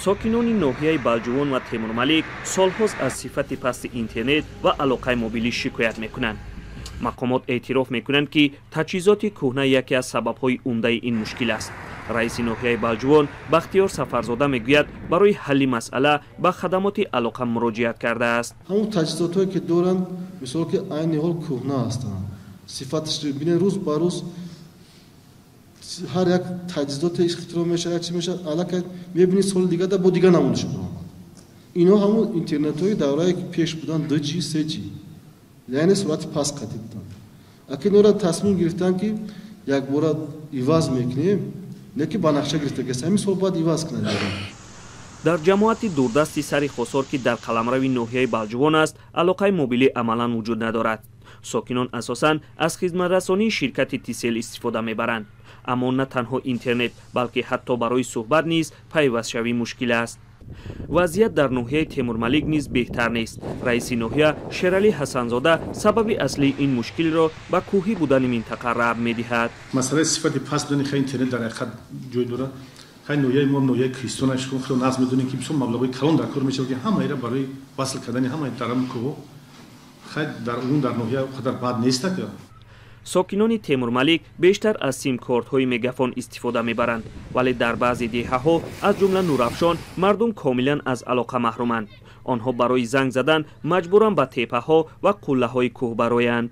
Сокинони ноҳияи Балҷувон ва Темурмалик солҳост аз сифати пасти интернет ва алоқаи мобилӣ шикоят мекунанд. Мақомот эътироф мекунанд, ки таҷҳизоти кӯҳна яке аз сабабҳои умдаи ин мушкил аст. Раиси ноҳияи Балҷувон Бахтиёр Сафарзода мегӯяд, барои ҳалли масъала ба хадамоти алоқа муроҷиат кардааст. Ҳамон таҷҳизотҳое, ки доранд, мисол, ки айни ҳол кӯҳна ҳастанд, сифаташ бинед, рӯз ба рӯз ҳар як таҷҳизоте ихтироъ мешавад, чи мешавад, аллакай мебинед, соли дигар бо дигар намунаш баромад. Инҳо ҳамон интернетҳои даврае, ки пеш буданд, 2G, 3G, яъне суръати паст қатӣ буданд. Акин инора тасмим гирифтанд, ки якбора иваз мекунем, не ки ба нақша гирифта ки ҳамин сол бояд иваз кунад. Дар ҷамоати дурдасти Сари Хосор, ки дар қаламрави ноҳияи Балҷувон аст, алоқаи мобилӣ амалан вуҷуд надорад. Сокинон асосан аз хизматрасонии ширкати Тисел истифода мебаранд, аммо на танҳо интернет, балки ҳатто барои суҳбат низ пайвастшавӣ мушкил аст. Вазъият дар ноҳияи Темурмалик низ беҳтар нест. Раиси ноҳия Шералӣ Ҳасанзода сабаби аслии ин мушкилро ба кӯҳӣ будани минтақа рабт медиҳад. Масъалаи сифати паст будани хай интернет дар ҳақиқат ҷой дорад. Хай, ноҳияи мо ноҳияи кӯҳистон аст, худо нағз медонем, ки бисёр маблағҳои калон дар кор мешавад, ки ҳамаира барои васл кардани ҳамаи дарам кӯҳҳо. Хай, дар умум дар ноҳия қадар бад нест. Сокинони Темурмалик бештар аз симкортҳои Мегафон истифода мебаранд, вале дар баъзе деҳаҳо, аз ҷумла Нурафшон, мардум комилан аз алоқа маҳруманд. Онҳо барои занг задан маҷбуранд ба теппаҳо ва қуллаҳои кӯҳ бароянд.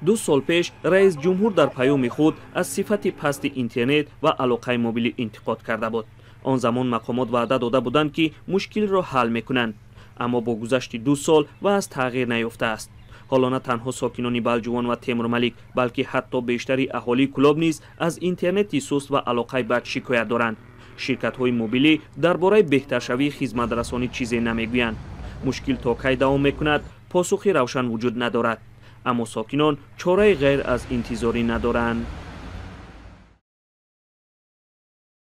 2 сол пеш раис ҷумҳур дар паёми худ аз сифати пасти интернет ва алоқаи мобилӣ интиқод карда буд. Он замон мақомот ваъда дода буданд, ки мушкилро ҳал мекунанд, аммо бо гузашти 2 сол вазъ тағйир наёфтааст. Ҳоло на танҳо сокинони Балҷувон ва Темурмалик, балки ҳатто бештари аҳолии Кӯлоб низ аз интернети суст ва алоқаи бад шикоят доранд. Ширкатҳои мобилӣ дар бораи беҳтаршавии хизматрасонӣ чизе намегӯянд. Мушкил то кай давом мекунад, посухи равшан вуҷуд надорад, аммо сокинон чораи ғайр аз интизорӣ надоранд.